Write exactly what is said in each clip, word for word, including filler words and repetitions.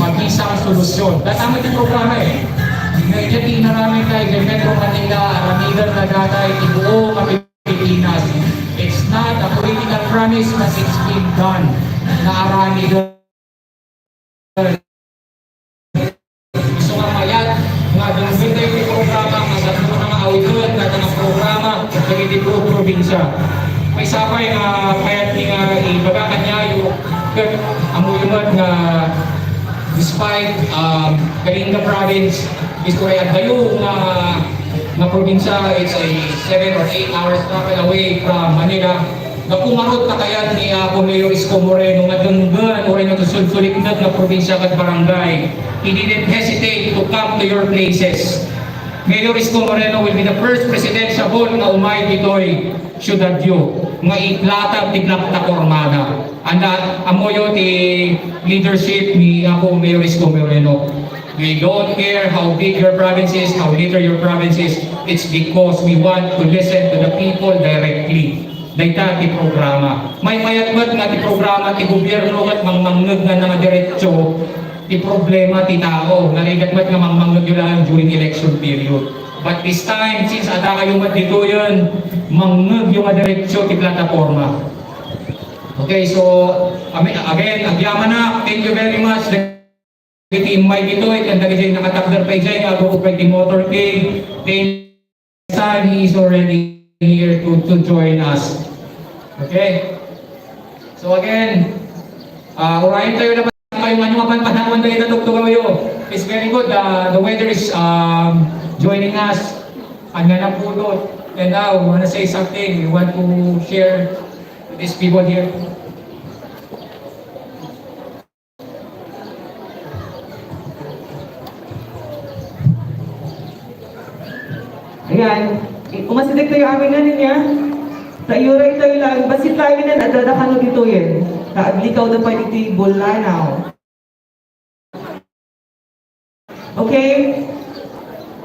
Mabisang solusyon. Datamet ti programa eh. Medyo tinarami tayo kay Metro Manila, aramidan na data iti buo nga Pilipinas. It's not a political promise, but it's been done. Naaramidan. So nga mayat, nga dunggan tayo ti programa, nga sadno nga awiden, nga nga programa, dagiti pro-, probinsya. May sapay nga mayat ni nga ibaga kaniayo, ket ammoyo met nga despite, um, Kalinga province, istoria tayo nga, nga probinsya, it's a seven or eight hours travel away from Manila. Napumarot na kayat ni Apo Mayor Isko Moreno nga denggen uray no sulsulikned nga probinsya ket barangay. He didn't hesitate to come to your places. Mayor Isko Moreno will be the first presidentiable nga umay ditoy syudadyo nga iplatag ti platapormana. Anda, ammoyo ti leadership ni Apo Mayor Isko Moreno. We don't care how big your province is, how little your province is, it's because we want to listen to the people directly. Dayta ti programa. Maymayat met nga ti programa ti gobierno ket mangmangngeg nga nangadiretso ti problema ti tao. Narigat met nga mangmangngegyo laeng during election period. But this time, since adda kayo met ditoyen, mangngegyo nga diretso ti plataporma. Okay, so, ami-, again, agyamanak, thank you very much. Dagiti immay ditoy, ken dagiti nakatakder pay jay nga agrupo pay ti motorcade. Thank, time he is already here to, to join us. Okay? So again, ah, urayen tayo na kayo nga nyo mapanpanawan tayo na tugtugaw yo. It's very good. Uh, the weather is, um, joining us. Ang nga napulot. And now, we wanna say something. We want to share with these people here. Ayan. Eh, umasideg tayo amin nga niya. Tayo rin tayo lang. Basit lang yun, adada ka no dito yun. Kaaglikaw na pa dito yung bulanaw. Okay?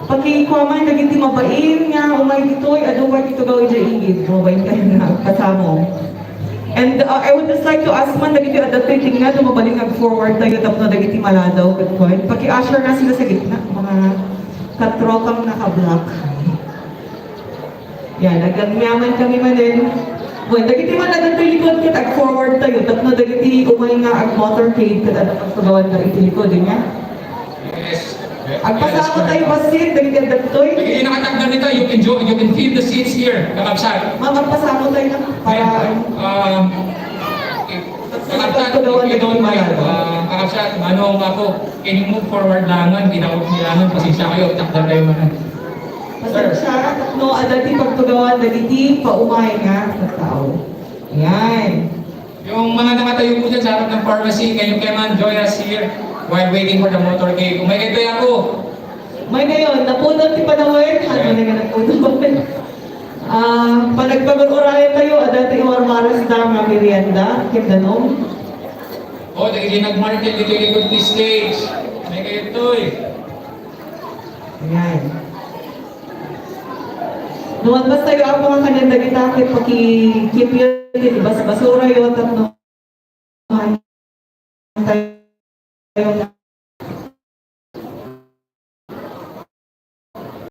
Pakikuaman dagiti mabain nga umay ditoy, adu pay ti tugaw idiay igid. Mabain kayo nga agpasamo. And, uh, I would just like to ask man dagiti adda toy tingna, no mabalin nga forward tayo tapno dagiti maladaw ket kuan. Paki-usher na sila sa gitna, mga katrokang naka-black. Yan, nagagyaman kami manen. Wen, dagiti man adda toy likod ket ag-forward tayo tapno dagiti umay nga ag-motorcade ket adda pagtugawan nga iti likod, nya? Yes. Agpasamo tayo bassit dagiti adda toy. Dagiti nakatakder dita, you can jo-, you can fill the seats here, kakabsat. Ma'am, agpasamo tayo na para, ano. Um, kakabsat, if you don't mind, uh, kakabsat, ano, ako, can you move forward langan, di na ako kailangan, pasensya kayo, takder kayo man. Pasensya, no, adda ti pagtugawan dagiti paumay nga tattao. Ayan. Yung mga nakatayo po dyan sa harap ng pharmacy, can you come and join us here while waiting for the motorcade? Umay kayo, ako. May ngayon, napuno ti panawen. Ano na nga napuno? Ah, panagpag-urayan tayo, adda ti iwarwaras da nga merienda, ken danum. Oh, dagiti nagmarket dito likod ti stage. May kayo, toy. Ayan. Nuan basta yu, Apo, nga kanen dagita, ket pakikipyo ti basbasura yo, tapno tayo